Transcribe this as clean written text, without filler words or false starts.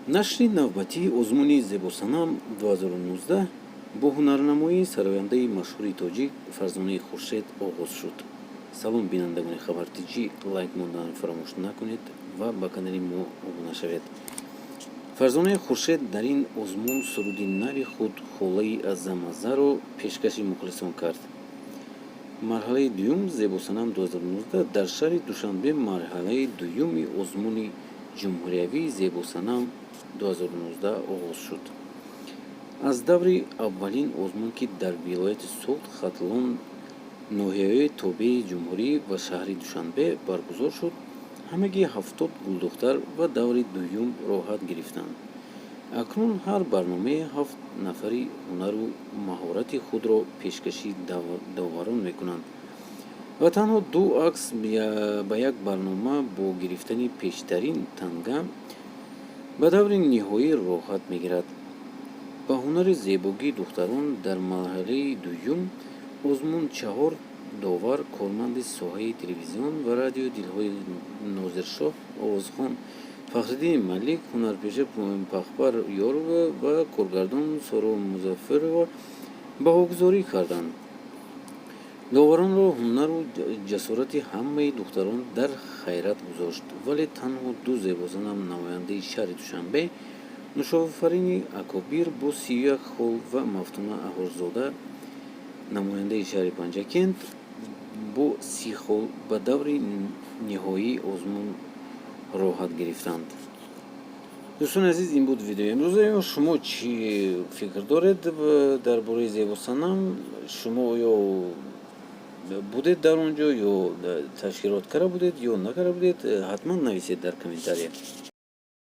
Нашри навбатии озмуни «Зебосанам 2019» бо ҳунарнамоии сарояндаи машҳури тоҷик Фарзонаи Хуршед оғоз шуд. Салом, бинандагони Хабар Тҷ, лайк монданро фаромӯш накунед ва ба канали мо обуна шавед. Фарзонаи Хуршед дар ин озмун суруди нави худ «Холаи аззамаззаро» пешкаши мухлисон кард. Марҳалаи дуюм «Зебосанам 2019». Дар шаҳри Душанбе марҳалаи дуюми озмуни ҷумҳуриявии «Зебосанам 2019» оғоз шуд. Аз даври аввалин озмун, ки дар вилояти Суғд, Хатлон, ноҳияҳои тобеи ҷумҳурӣ ва шаҳри Душанбе баргузор шуд, ҳамагӣ 70 гулдухтар ба даври дуюм роҳат гирифтанд. Акнун ҳар барномае ҳафт нафари ҳунару маҳорати худро пешкаши доварон мекунанд ва танҳо ду акс ба як барнома бо гирифтани пештарин танга ба даври ниҳоӣ роҳат мегирад. Ба ҳунари зебогии духтарон дар марҳалаи дуюм озмун чаҳор довар, корманди соҳаи телевизион ва радио Дилҳои Нозиршоҳ, овозхон Фахриддини Малик, ҳунарпеша Пахпар Ёрова ва коргардон Соро Музаффарова баҳогузорӣ карданд. Доваронро ҳунару ҷасорати ҳамаи духтарон дар хайрат гузошт, вале танҳо ду зебосанам, намояндаи шаҳри Душанбе Нушофарини Акобир бо 31 хол ва Мафтуна Аҳорзода, намояндаи шаҳри Панҷакент бо 30 хол, ба даври ниҳоии озмун роҳат гирифтанд. Дӯстони азиз, ин буд видеои имрӯза. Шумо чӣ фикр доред дар бораи «Зебосанам»? Шумо оё будед дар он ҷо ё ташкилот карда будед ё накарда будед? Ҳатман нависед дар комментария.